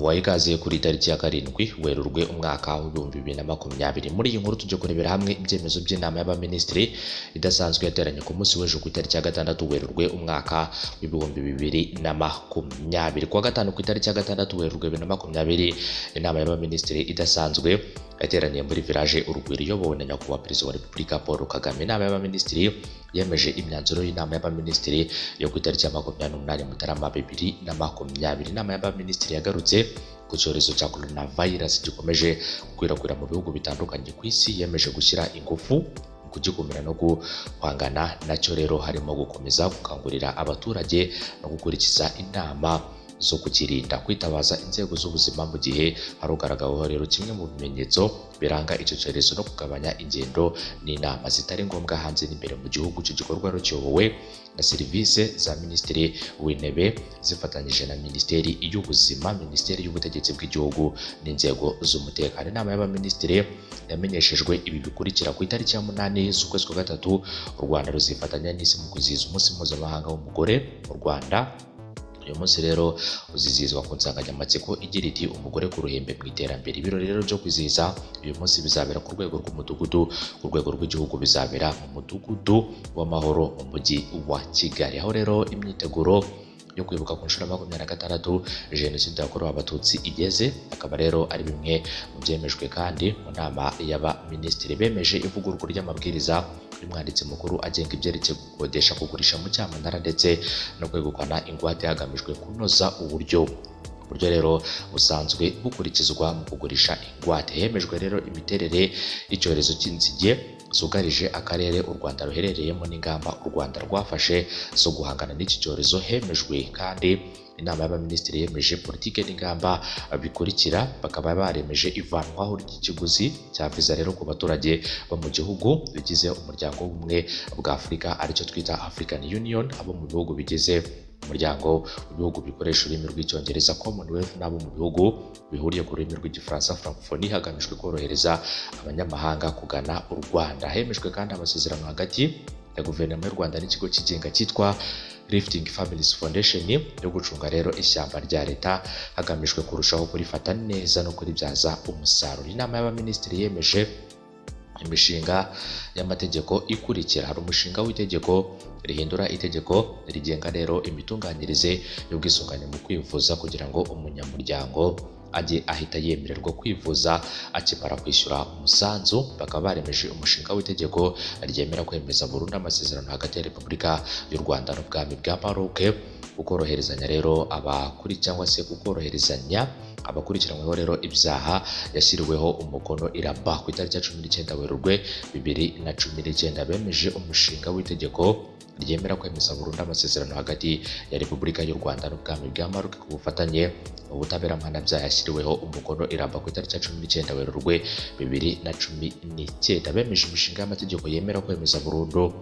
Uwaha ikaze kuri tariki ya 7 Werurwe umwaka w'2020. Muri iyi nkuru tujye kurebera hamwe ibyemezo by'inama y'abaminisitiri idasanzwe yateranye ku munsi w'ejo ku itariki ya 6 Werurwe umwaka w'2020. Kuwa gatanu ku itariki ya 6 Werurwe 2020, inama y'abaminisitiri idasanzwe yateraniye muri Village Urugwiro iyobowe na Nyakubahwa Perezida wa Repubulika Paul Kagame. Inama y'abaminisitiri yemeje imyanzuro y'inama y'abaminisitiri yo ku itariki ya 28 Mutarama 2020. Inama y'abaminisitiri yagarutse ku cyorezo cya coronavirus gikomeje gukwirakwira mu bihugu bitandukanye ku isi, yemeje gushyira ingufu mu kugikumira no guhangana nacyo. Rero harimo gukomeza gukangurira abaturage no gukurikiza inama zo kukirinda, kwitabaza inzego z'ubuzima mu gihe hari ugaragaweho rero kimwe mu bimenyetso biranga icyo cyorezo, no kugabanya ingendo n'inama zitari ngombwa hanze n'imbere mu gihugu. Icyo gikorwa rero kiyobowe na serivisi za Minisitiri w'Intebe zifatanyije na Minisiteri y'Ubuzima, Minisiteri y'Ubutegetsi bw'Igihugu n'inzego z'umutekano. Inama y'abaminisitiri yamenyeshejwe ibi bikurikira: ku itariki ya 8 z'ukwezi kwa 3, u Rwanda ruzifatanya n'isi mu kwizihiza umunsi mpuzamahanga w'umugore mu Rwanda. Uyu munsi rero uzizihizwa ku nsanganyamatsiko igira iti "Umugore ku ruhembe mu iterambere". Ibirori rero byo kwizihiza uyu munsi bizabera ku rwego rw'umudugudu, ku rwego rw'igihugu bizabera mu mudugudu w'Amahoro mu mujyi wa Kigali. Aho rero imyiteguro yo kwibuka ku nshuro ya 26 Jenoside yakorewe Abatutsi igeze, akaba rero ari bimwe mu byemejwe. Kandi mu nama y'abaminisitiri bemeje ivugururwa ry'amabwiriza y'umwanditsi mukuru agenga ibyerekeye gukodesha, kugurisha mu cyamunara ndetse no kwegukana ingwate, hagamijwe kunoza uburyo rero busanzwe bukurikizwa mu kugurisha ingwate. Hemejwe rero imiterere y'icyorezo cy'inzige zugarije akarere u Rwanda ruherereyemo n'ingamba u Rwanda rwafashe zo guhangana n'iki cyorezo. Hemejwe kandi, inama y'abaminisitiri yemeje politike n'ingamba bikurikira. Bakaba baremeje ivanwaho ry'ikiguzi cya viza rero ku baturage bo mu gihugu bigize Umuryango w'Ubumwe bwa Afurika, aricyo twita African Union, abo mu bihugu bigize Umuryango w'Ibihugu Bikoresha Ururimi rw'Icyongereza, Commonwealth, n'abo mu bihugu bihuriye ku rurimi rw'Igifaransa, Francophonie, hagamijwe korohereza abanyamahanga kugana u Rwanda. Hemejwe kandi amasezerano hagati ya Guverinoma y'u Rwanda n'ikigo cyigenga cyitwa Lifting Families Foundation yo gucunga rero ishyamba rya leta, hagamijwe kurushaho kurifata neza no kuribyaza umusaruro. Inama y'abaminisitiri yemeje imishinga y'amategeko ikurikira: hari umushinga w'itegeko rihindura itegeko rigenga rero imitunganyirize y'ubwisungane mu kwivuza, kugira ngo umunyamuryango ajye ahita yemererwa kwivuza akimara kwishyura umusanzu. Bakaba baremeje umushinga w'itegeko ryemera kwemeza burundu amasezerano hagati ya Repubulika y'u Rwanda n'Ubwami bwa Maroc, kukoroherezanya rero abakuri cyangwa se kukoroherezanya abakurikiranyweho rero ibyaha, yashyiriweho umukono i Rabat ku itariki ya 19 Werurwe 2019. Bemeje umushinga w'itegeko ryemera kwemeza burundu amasezerano hagati ya Repubulika y'u Rwanda n'Ubwami bwa Maroc ku bufatanye mu butabera mpanabyaha, yashyiriweho umukono i Rabat ku itariki ya 19 Werurwe 2019. Bemeje imishinga y'amategeko yemera kwemeza burundu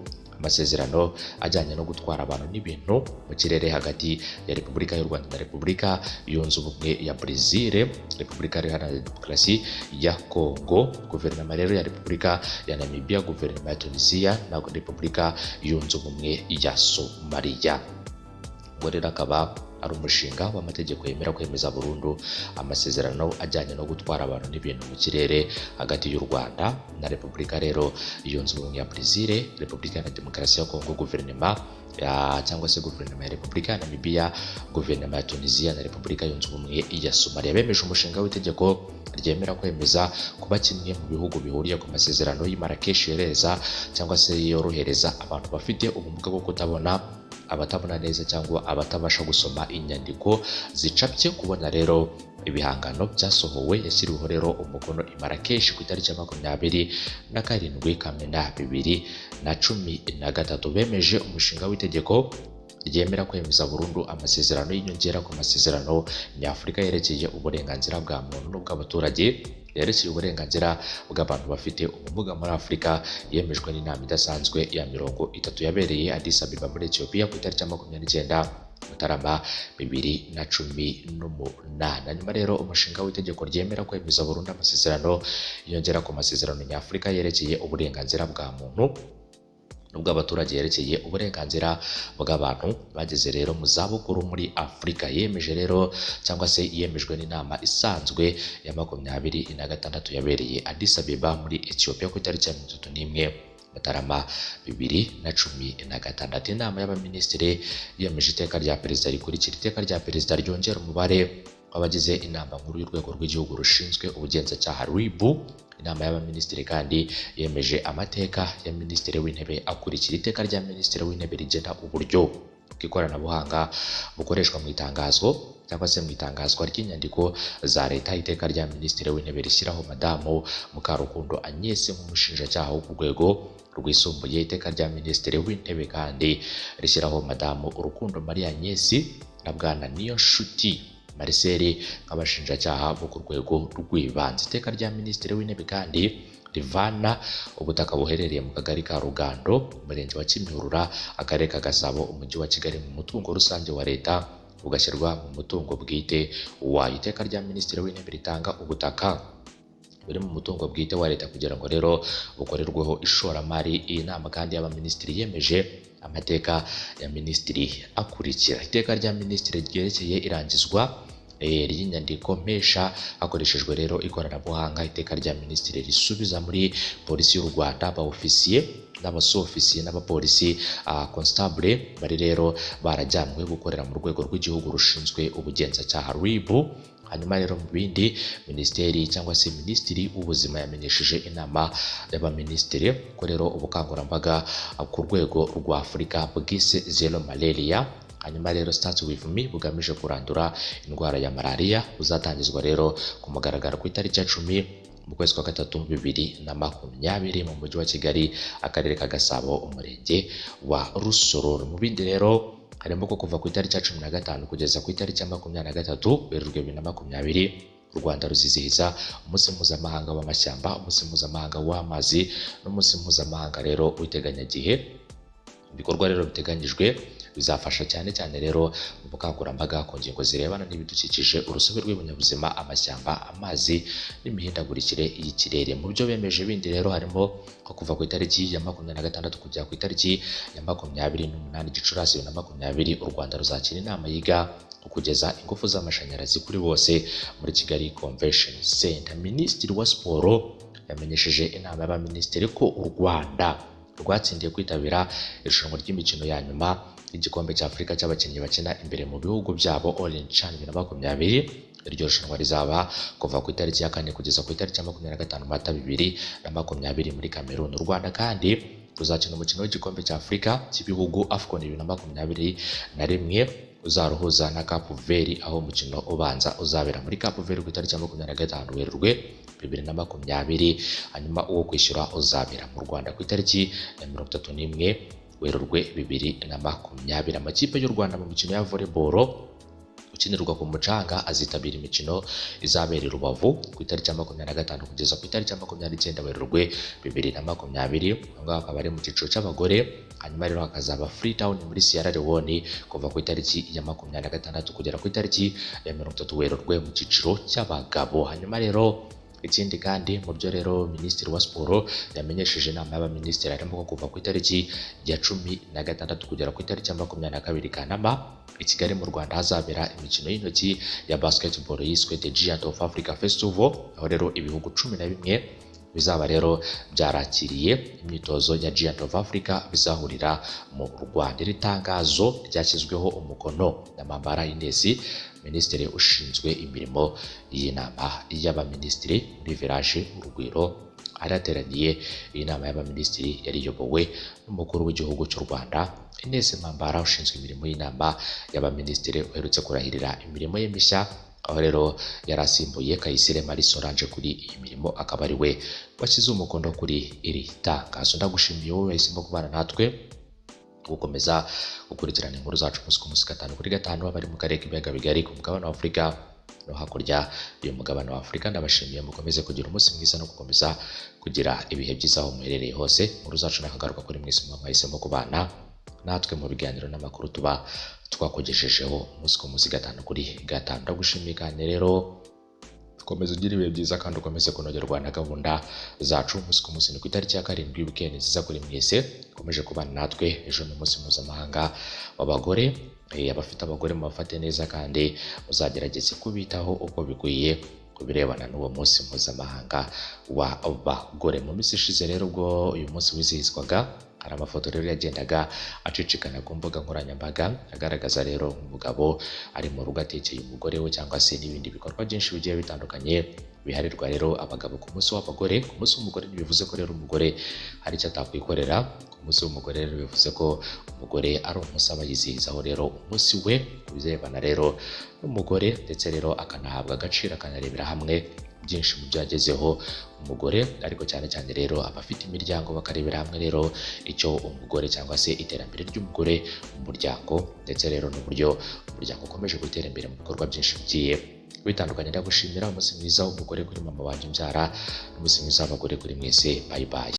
amasezerano ajyanye no gutwara abantu n'ibintu mu kirere hagati ya Repubulika y'u Rwanda na Repubulika Yunze Ubumwe ya Brazil, Repubulika Iharanira Demokarasi ya Congo, Guverinoma rero ya Repubulika ya Namibia, Guverinoma ya Tunisia na Repubulika Yunze Ubumwe ya Somalia. Ubwo rero akaba ari umushinga w'amategeko yemera kwemeza burundu amasezerano ajyanye no gutwara abantu n'ibintu mu kirere hagati y'u Rwanda na Repubulika rero Yunze Ubumwe ya Brazil, Repubulika ya Demokarasi ya Congo, Guverinoma ya cyangwa se Guverinoma ya Repubulika ya Namibia, Guverinoma ya Tunisia na Repubulika Yunze Ubumwe ya Somalia. Bemeje umushinga w'itegeko ryemera kwemeza kuba kimwe mu bihugu bihuriye ku masezerano y'i Marrakesh yereza cyangwa se yorohereza abantu bafite ubumuga bwo kutabona, abatabona neza cyangwa abatabasha gusoma inyandiko zicapye kubona rero ibihangano byasohowe, yashyiriweho rero umukono i Marrakesh ku itariki ya 27 Kamena 2013. Bemeje umushinga w'itegeko ryemera kwemeza burundu amasezerano y'inyongera ku masezerano nyafurika yerekeye uburenganzira bwa muntu n'ubw'abaturage, yerekeye uburenganzira bw'abantu bafite ubumuga muri Afurika, yemejwe n'inama idasanzwe ya 30 yabereye Addis Ababa muri Ethiopia ku itariki ya 29 Mutarama 2018. Hanyuma rero umushinga w'itegeko ryemera kwemeza burundu amasezerano yongera ku masezerano nyafurika yerekeye uburenganzira bwa muntu n'ubw'abaturage yerekeye uburenganzira bw'abantu bageze rero mu zabukuru muri Afurika. Yemeje rero cyangwa se yemejwe n'inama isanzwe ya 26 yabereye Addis Abeba muri Ethiopia ku itariki ya 31 Mutarama 2016. Inama y'abaminisitiri yemeje iteka rya perezida rikurikira: iteka rya perezida ryongera umubare w'abagize inama nkuru y'urwego rw'igihugu rushinzwe ubugenzacyaha RIB. Inama y'abaminisitiri kandi yemeje amateka ya minisitiri w'intebe akurikira: iteka rya minisitiri w'intebe rigena uburyo bw'ikoranabuhanga bukoreshwa mu itangazo cyangwa se mu itangazwa ry'inyandiko za leta, iteka rya minisitiri w'intebe rishyiraho madamu Mukarukundo Agnes nk'umushinjacyaha wo ku rwego rwisumbuye, iteka rya minisitiri w'intebe kandi rishyiraho madamu Urukundo Marie Agnes na bwana Niyonshuti Marcel nk'abashinjacyaha bo ku rwego rw'ibanze. Iteka rya minisitiri w'intebe kandi rivana ubutaka buherereye mu kagari ka Rugando, umurenge wa Kimihurura, akarere ka Gasabo, umujyi wa Kigali mu mutungo rusange wa leta bugashyirwa mu mutungo bwite wayo. Iteka rya minisitiri w'intebe ritanga ubutaka buri mu mutungo bwite wa leta kugira ngo rero bukorerweho ishoramari. Iyi nama kandi y'abaminisitiri yemeje amateka ya minisitiri akurikira: iteka rya minisitiri ryerekeye irangizwa ry'inyandiko mpesha hakoreshejwe rero ikoranabuhanga, iteka rya minisitiri risubiza muri polisi y'u Rwanda abaofisiye n'abasofisiye n'abapolisi constable bari rero barajyanwe gukorera mu rwego rw'igihugu rushinzwe ubugenzacyaha RIB. Hanyuma rero mu bindi, minisiteri cyangwa se minisitiri w'ubuzima yamenyesheje inama y'abaminisitiri ko rero ubukangurambaga ku rwego rwa Afurika bwise Zero Malaria, hanyuma rero Start With Me, bugamije kurandura indwara ya malaria buzatangizwa rero ku mugaragaro ku itariki ya 10 mu kwezi kwa gatatu 2020 mu mujyi wa Kigali, akarere ka Gasabo, umurenge wa Rusororo. Mu bindi rero harimo ko kuva ku itariki ya 15 kugeza ku itariki ya 23 Werurwe 2020 u Rwanda ruzizihiza umunsi mpuzamahanga w'amashyamba, umunsi mpuzamahanga w'amazi n'umunsi mpuzamahanga rero w'iteganyagihe. Ibikorwa rero biteganyijwe bizafasha cyane cyane rero mu bukangurambaga ku ngingo zirebana n'ibidukikije, urusobe rw'ibinyabuzima, amashyamba, amazi n'imihindagurikire y'ikirere. Mu byo bemeje bindi rero harimo ko kuva ku itariki ya 26 kugera ku itariki ya 28 Gicurasi 2020 u Rwanda ruzakira inama yiga kugeza ingufu z'amashanyarazi kuri bose muri Kigali Convention Center. Minisitiri wa Siporo yamenyesheje inama y'abaminisitiri ko u Rwanda rwatsindiye kwitabira irushanwa ry'imikino ya nyuma y'igikombe cya Afurika cy'abakinnyi bakina imbere mu bihugu byabo Orange CHAN 2020. Iryo rushanwa rizaba kuva ku itariki ya 4 kugeza ku itariki ya 25 Mata 2020 muri Cameroon. U Rwanda kandi ruzakina umukino w'igikombe cya Afurika cy'ibihugu AFCON 2021 uzaruhuza na Cape Verde, aho umukino ubanza uzabera muri Cape Verde ku itariki ya 25 Werurwe 2020, hanyuma uwo kwishyura uzabera mu Rwanda ku itariki ya 31 Werurwe 2020. Amakipe y'u Rwanda mu mikino ya volleyball ukinirwa ku mucanga azitabira imikino izabera i Rubavu ku itariki ya 25 kugeza ku itariki ya 29 Werurwe 2020. Aho ngaho akaba ari mu cyiciro cy'abagore. Hanyuma rero hakazaba Freetown muri Sierra Leone kuva ku itariki ya 26 kugera ku itariki ya 30 Werurwe mu cyiciro cy'abagabo. Hanyuma rero ikindi kandi mu byo rero minisitiri wa siporo yamenyesheje inama y'abaminisitiri harimo ko kuva ku itariki ya 16 kugera ku itariki ya 22 Kanama i Kigali mu Rwanda hazabera imikino y'intoki ya basketball yiswe The Giant of Africa Festival, aho rero ibihugu 11 bizaba rero byarakiriye imyitozo ya Giant of Africa bizahurira mu Rwanda. Iri tangazo ryashyizweho umukono na Mpambara Ines, minisitiri ushinzwe imirimo y'inama y'abaminisitiri muri Village Urugwiro aharateraniye iyi nama y'abaminisitiri yari iyobowe n'umukuru w'igihugu cy'u Rwanda Ines Mpambara ushinzwe imirimo y'inama y'abaminisitiri uherutse kurahirira imirimo ye mishya, aho rero yari asimbuye Kayisire Marie Solange kuri iyi mirimo, akaba ari we washyize umukono kuri iri tangazo. Ndagushimiye wowe wahisemo kubana natwe gukomeza gukurikirana inkuru zacu umunsi ku munsi, 5 kuri 5, abari mu karere k'ibiyaga bigari, ku mugabane wa Afurika no hakurya y'umugabane wa Afurika. Ndabashimiye, mukomeze kugira umunsi mwiza no gukomeza kugira ibihe byiza aho muherereye hose. Inkuru zacu nakagaruka kuri mwese mwahisemo kubana natwe mu biganiro n'amakuru tuba twakugejejeho umunsi ku munsi 5 kuri 5. Ndagushimiye kandi rero Komeza ugire ibihe byiza kandi ukomeze kunogerwa na gahunda zacu umunsi ku munsi. Ni ku itariki ya 7, weekend nziza kuri mwese ukomeje kubana natwe. Ejo ni umunsi mpuzamahanga w'abagore. Abafite abagore mubafate neza kandi muzagerageze kubitaho uko bikwiye ku birebana n'uwo munsi mpuzamahanga w'abagore. Mu minsi ishize rero, ubwo uyu munsi wizihizwaga, hari amafoto rero yagendaga acicikana ku mbuga nkoranyambaga, agaragaza rero umugabo ari mu rugo atekeye umugore we, cyangwa se n'ibindi bikorwa byinshi bigiye bitandukanye biharirwa rero abagabo ku munsi w'abagore. Ku munsi w'umugore ntibivuze ko rero umugore hari icyo atakwikorera. Ku munsi w'umugore rero bivuze ko umugore ari umunsi aba yizihizaho rero umunsi we ku birebana rero n'umugore, ndetse rero akanahabwa agaciro, akanarebera hamwe byinshi mu byo yagezeho umugore. Ariko cyane cyane rero abafite imiryango bakarebera hamwe rero icyo umugore cyangwa se iterambere ry'umugore mu muryango, ndetse rero n'uburyo umuryango ukomeje gutera imbere mu bikorwa byinshi bigiye bitandukanye. Ndagushimira. Umunsi mwiza w'umugore kuri mama wanjye umbyara, n'umunsi mwiza w'abagore kuri mwese. Bye bye.